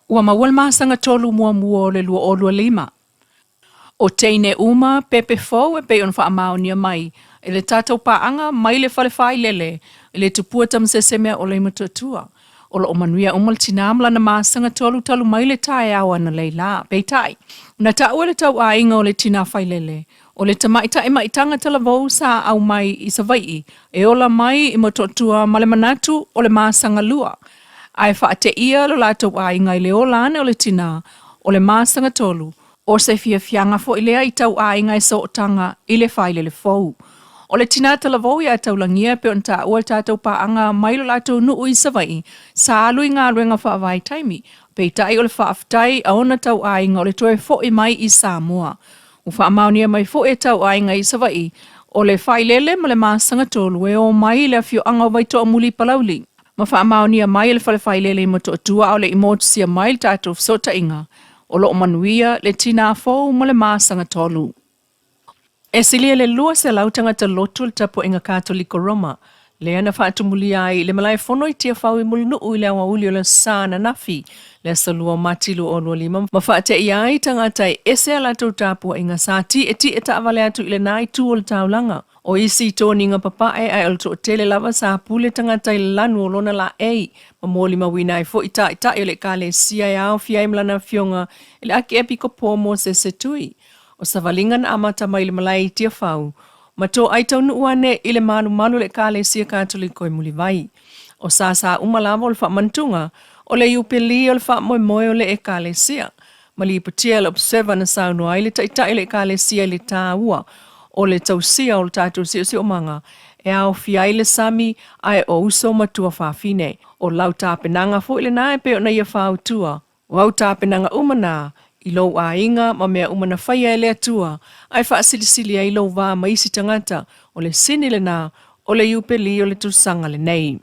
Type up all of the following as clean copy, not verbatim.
Ua maua le masaga tolu muamua o le 2025. O teine uma pepe fou e pei ona faamaonia mai e le tatou paaga mai le fale failele i le tupua tamasese mea o Leimatuatua. O lo o manuia uma le tinā ma lana masaga tolu talu mai le taeao analeila. Peitai, na taua e le tauaiga o le tinā failele, o le tamaitai maitaga talavou sa aumai i Savaii e ola mai i Motootua ma le manatu o le masaga lua, ae faateia lo latou aiga i le ola ane o le tinā o le masaga tolu, o se fiafiaga foi lea i tauaiga e sootaga i le failele fou. O le tinā talavou ia Taulagia e pei ona taua le tatou paaga mai lo latou nuu i Savaii, sa alu i galuega faavaitaimi, peitai o le faafetai a ona tauaiga o le toe foi mai i Samoa. Ua faamaonia mai foi e tauaiga i Savaii, o le failele ma le masaga tolu e o mai i le afioaga o Vaitoamuli i Palauli. Ma faamaonia mai e le fale failele i Motootua a o le i motusia mai le tatou fesootaiga, o lo o manuia le tinā fou ma le masaga tolu. E silia i le 200 tagata lotu o le tapuaiga Katoliko Roma, lea na faatumulia ai i le malae fono i Tiafau i Mulinuu i le aoauli o le Aso Sa ananafi, le aso 2 o Mati 2025, ma faateia ai tagata e ese a latou tapuaiga sa tietie taavale atu i lena itu o le taulaga. O isi toniga papae ae o le toatele lava sa pule tagata i le lanu o lona laei ma molimauina ai foi taitai o le Ekalesia e aofia ai ma lana afioga i le Akiepikopo Mosese Tui. O savaliga na amata mai i le malae i Tiafau ma toai taunuu ane i le malumalu o le Ekalesia Katoliko i Mulivai. O sāsā uma lava o le faamanatuga o le Iupeli o le faamoemoe o le Ekalesia. Ma lipotia e le Observer na saunoa ai le Taitai o le Ekalesia i le tāua o le tausia o le tatou siosiomaga e aofia ai le sami ae o uso ma tuafafine. O lau tapenaga foi lena e pei ona ia fautua. O au tapenaga uma na i lou aiga ma mea uma na faia e le Atua ae faasilisili ai lou va ma isi tagata, o le sini lena o le Iupeli o le tausaga lenei.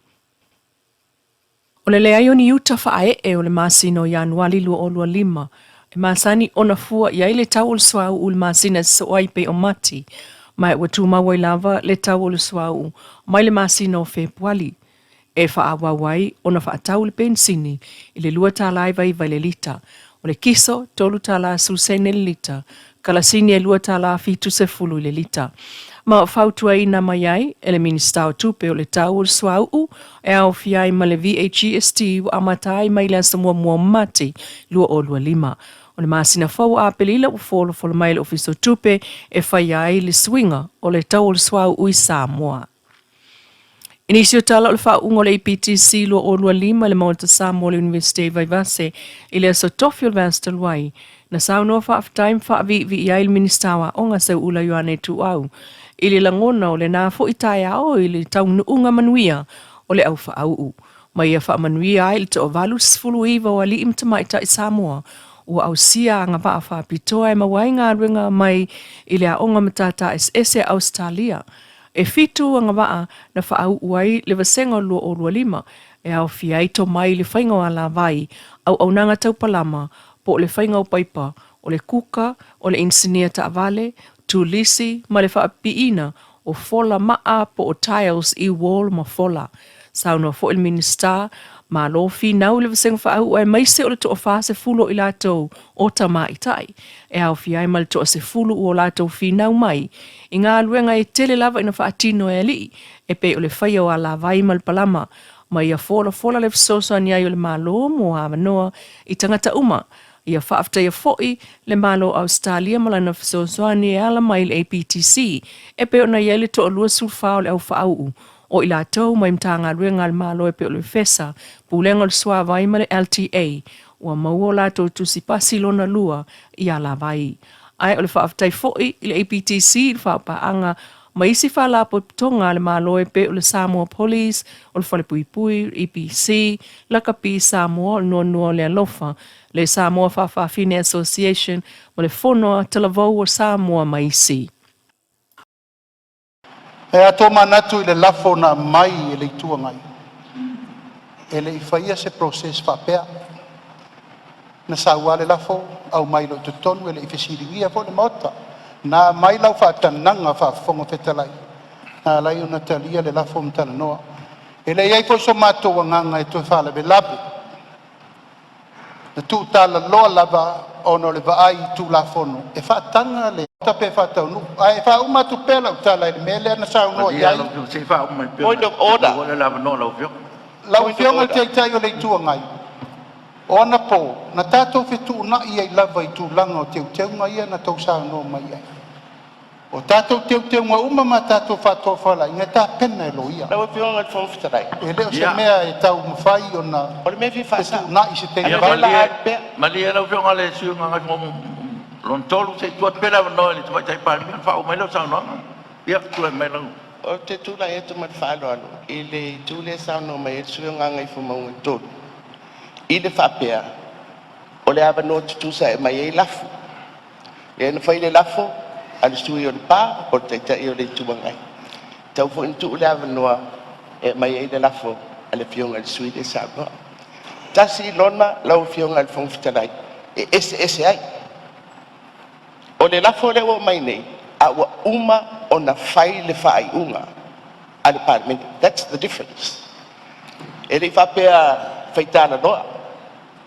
O le leai o ni uta faaee o le masina o Ianuali 2025 e masani ona fua i ai le tau o le suauu i le masina e sosoo ai pei o Mati, ma ua tumau ai lava le tau o le suauu mai le masina o Fepuali. E faaauau ai ona faatau le penisini i le $2.99 i le lita, o le kiso $3.10 i le lita, kalasini e $2.70 i le lita. Ma fautuaina mai ai e le Minisita o Tupe o le tau o le suauu e aofia ai ma le VAGST ua amata ai mai le aso 1 o Mati 2025. O le masina fou o Aperila ua folafolaina mai e le Ofisa o Tupe e faia ai le suiga o le tau o le suauu i Samoa. I nisi o tala o le faauuga o le APTC 2025 i le Maota Samoa o le Iunivesite i Vaivase i le aso tofi o le vaiaso talu ai, na saunoa faafetai ma faaviivii ai le Minisita o Aoga Seuula Ioane Tuuau i le lagona o lena foi taeao i le taunuuga manuia o le au faauu ma ia faamanuia ai le toa-89 o alii ma tamaitai Samoa ua ausia agavaa faapitoa e maua ai galuega mai i le aoga matata eseese a Ausetalia. E 7 agavaa na faauu ai le vasega o le 2025 e aofia ai tomai i le faiga o alavai, auaunaga tau palama, po o le faiga o paipa, o le kuka, o le inisinia taavale, tulisi ma le faapipiina o fola maa po o tiles i wall ma fola. Saunoa foi le Minisita, malo finau i le vasega faauu aemaise o le toa-40 o i latou o tamaitai, e aofia ai ma le toa-10 ua o latou finau mai i galuega e tele lava ina faatino e alii, e pei o le faia o alavai ma le palama, ma ia folafola le fesoasoani ai o le Malo mo avanoa i tagata uma. Ia faafetaia foi le Malo o Ausetalia ma lana fesoasoani e ala mai i le APTC, e pei ona i ai le toa-24 o le au faauu o i latou mai Matagaluega a le Malo e pei o le FESA, Pulega o le Suavai ma le LTA, ua maua o latou tusi pasi lona lua i alavai. Ae o le faafetai foi i le APTC i le faapaaga ma isi faalapotopotoga a le Malo e pei o le Samoa Police, o le Falepuipui, EPC, Lakapi Samoa, o le Noanoa o le Alofa, le Samoa Faafafine Association ma le Fono a Talavou o Samoa ma isi. E tomanatu i le lafo na aumai e le Itu Agai, e le i faia se process faapea. Na sau lava le lafo aumai loa i totonu, e le i fesiligia foi le Maota. Na aumai lau faatagaga faafofoga fetalai, na ala ai ona talia le lafo ma talanoa. E le i i ai foi so matou agaga e toe faalavelave. Na tuutalaloa lava ona o le vaai i Tulafono e faataga le pe faataunuu. Ae faauma atu pea lau tala i le mea lea na saunoa i Malie ai lau Afioga, se i faauma mai pea Point of order. ua le avanoa o lau Afioga. Lau Afioga i le Taitai o le Itu Agai, o anapo na tatou fetuunai ai lava i tulaga o teuteuga ia na outou saunoa mai ai. O tatou teuteuga uma ma tatou faatofalaiga e tapena e loia. Lau Afioga i le Fofoga Fetalai, E le o se mea e taumafai ona o le mea e fia faasao, fetuunai se taimi a Ia o lea o le a malie, alu pea. malie lau Afioga i le sui usufono mo Gagaifomauga 3, se i tuu atu pea le avanoa i le Tamaitai Palemia ona faauma mai lea o le saunoaga. Ia, tulai mai lau. Ou te tulai atu ma le faaaloalo i le itu lea e saunoa mai ai le sui usufono o Gagaifomauga 3, i le faapea o le avanoa tutusa e aumai ai lafo. Lea na fai le lafo a le sui usufono o Lepa po o le Taitai o le Itu Agai, e tatau foi ona tuu le avanoa e aumai ai le lafo a le Afioga i le sui usufono lea e saunoa. E tasi lona lau Afioga i le Fofoga Fetalai e eseese ai. O le lafo lea ua aumai nei, a ua uma ona fai le faaiuga a le Palemene. That's the difference. E le i faapea faitalaloa,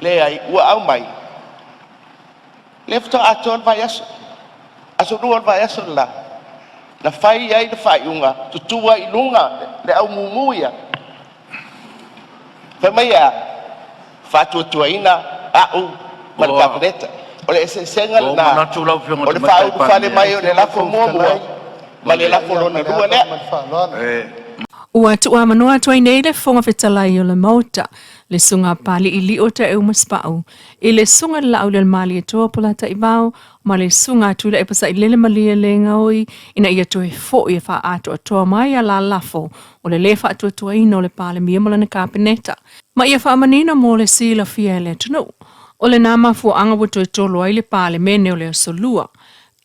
leai ua aumai lea faatoa atoa le vaiaso, aso 2 o le vaiaso le la na fai ai le faaiuga, tutu ai i luga le au mumu ia, fai mai e a? Faatuatuaina au ma le Ua Kapeneta. O le eseesega ou lena manatu lau Afioga i o le le Tamaitai faaulufale Palemia, mai o le Lau Afioga i le lafo Fofoga muamua Fetalai, ma le malie. lafo ia ma lona le lua ava lea. ma le faaaloalo. E Ua tuuavanoa atu ai nei le Fofoga Fetalai o le Maota, le Susuga a Papalii Lio Taeu Masepau, i le Susuga i le Laaulialemalietoa Polataivao ma le Susuga a Tuilaepa Sailele Malielegaoi ina ia toe foi e faaatoatoa mai alalafo o le lē faatuatuaina o le Palemia ma lana Kapeneta, ma ia faamanino mo le silafia e le atunuu. O lena mafuaaga ua toe tolo ai le Palemene o le Aso Lua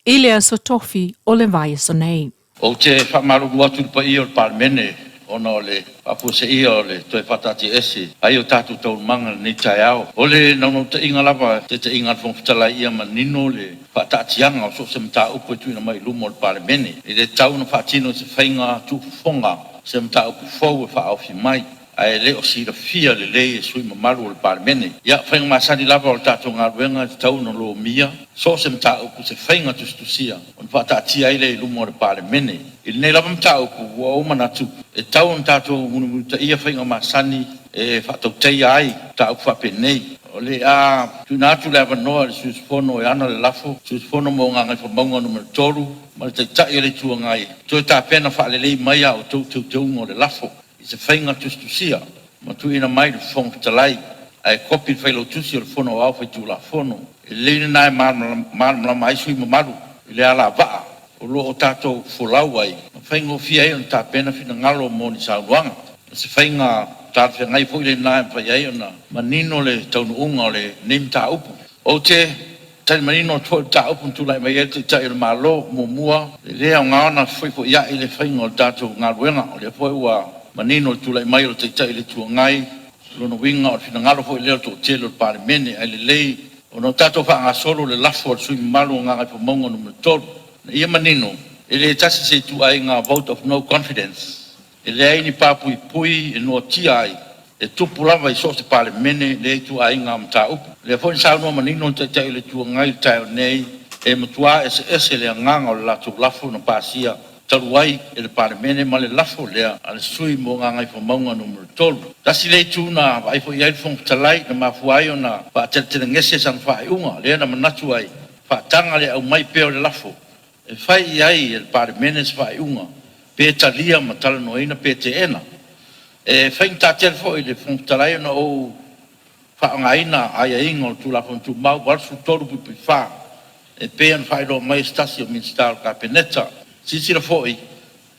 i le Aso Tofi o le vaiaso nei. Ou te faamalulu atu i le paia o le Palemene ona o le faafuaseia o le toe faataatiaese ai o tatou taualumaga i lenei taeao. O le naunautaiga lava, taitaiga a le Fofoga Fetalai ia manino le faataatiaga o so o se mataupu e tuuina mai i luma o le Palemene. E le tatau ona faatino i se faiga tuufofoga se mataupu fou e faaofi mai ae le o silafia lelei e sui usufono mamalu o le Palemene. Ia, o faiga masani lava o le tatou galuega e tatau ona lomia so o se mataupu i se faiga tusitusia ona faataatia ai lea i luma o le Palemene. I lenei lava mataupu, ua ou manatu e tatau ona tatou mulimulitaia faiga masani e faatautaia ai mataupu faapenei. O le a tuuina atu le avanoa i le sui usufono e ana le lafo, sui usufono mo Gagaifomauga Nu.3 ma le Taitai o le Itu Agai, toe tapena faalelei mai a outou teuteuga o le lafo i se faiga tusitusia ma tuuina mai i le Fofoga Fetalai, ae kopi le Failautusi o le Fono Aoao Faitulafono. E lelei lena e malamalama ai sui usufono mamalu i le alavaa o lo o tatou folau ai ma faigofie ai ona tapena finagalo mo ni saunoaga. O se faiga talafeagai foi lena e mafai ai ona manino le taunuuga o lenei mataupu. Ou te tali manino atu foi i le mataupu na tulai mai ai le Taitai o le Malo. Muamua, e le aoga ona fefoifoiai le faiga o le tatou galuega. O lea foi ua manino le tulai mai o le Taitai o le Itu Agai, o lona uiga o le finagalo foi lea o le toatele o le Palemene, ae lelei ona o tatou faagasolo le lafo a le sui usufono mamalu o Gagaifomauga Nu.3. Ina ia manino, e le tasi se ituaiga vote of no confidence. E leai ni papuipui e noatia ai, e tupu lava i so o se Palemene lea ituaiga mataupu. O lea foi na saunoa manino le Taitai o le Itu Agai i le taeao nei, e matua eseese le agaga o le latou lafo na pasia talu ai e le Palemene ma le lafo lea a le sui usufono mo Gagaifomauga Nu.3. Tasi lea itu na vaai foi i ai le Fofoga Fetalai na mafua ai ona faateletelegese sana faaiuga, lea na manatu ai, faataga le aumai pea o le lafo e fai i ai e le Palemene se faaiuga, pe talia ma talanoaina pe teena. E faigata tele foi i le Fofoga Fetalai ona ou faaaogaina aiaiga o le Tulafono Tumau 83(4) e pei ona faailoa mai e se tasi o Minisita o le Kapeneta. Silasila foi,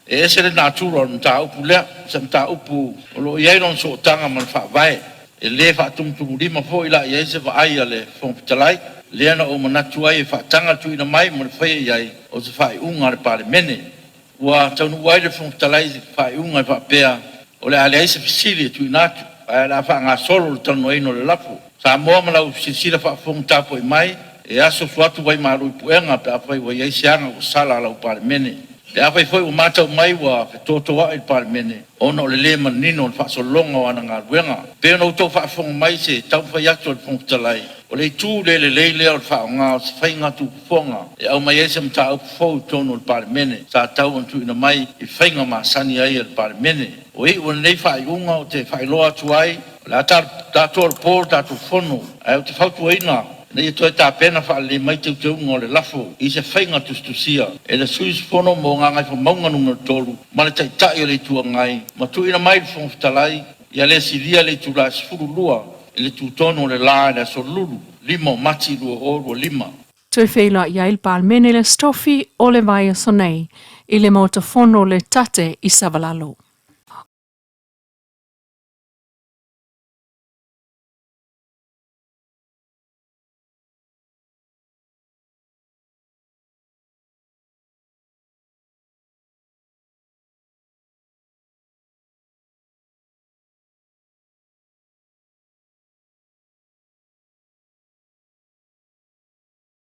e ese le natura o le mataupu lea, o se mataupu o lo o i ai lona sootaga ma le Faavae. E le faatumutumulima foi la i ai se vaai a le Fofoga Fetalai, lea na ou manatu ai e faataga le tuuina mai mo le faia i ai o se faaiuga a le Palemene. Ua taunuu ai le Fofoga Fetalai i se faaiuga e faapea, o le a leai se fesili e tuuina atu, ae o le a faagasolo le talanoaina o le lafo. Samoa ma lau silasila faafofoga tapuai mai, e asuasu atu vaimalu i puega pe afai ua i ai se aga ua sala a lau Palemene. Pe afai foi ua matau mai ua fetotoa'i le Palemene ona o le lē manino o le faasologa o ana galuega, pei ona outou faafofoga mai i se taumafai atu a le Fofoga Fetalai, o le itu le lelei lea o le faaaoga o se faiga tuufofoga e aumai ai se mataupu fou i totonu o le Palemene sa tatau ona tuuina mai i faiga masani ai a le Palemene. O iu o lenei faaiuga ou te faailoa atu ai, o le a ta tolopo le tatou fono, ae ou te fautuaina ina ia toe tapena faalelei mai teuteuga o le lafo i se faiga tusitusia e le sui usufono mo Gagaifomauga 3 ma le Taitai o le Itu Agai ma tuuina mai i le Fofoga Fetalai ia le silia le itula e 12 i le tutonu o le la i le aso Lulu 5 o Mati 2025. Toe feiloai ai le Palemene i le Aso Tofi o le vaiaso nei i le Maota Fono o le Tate i Savalalo.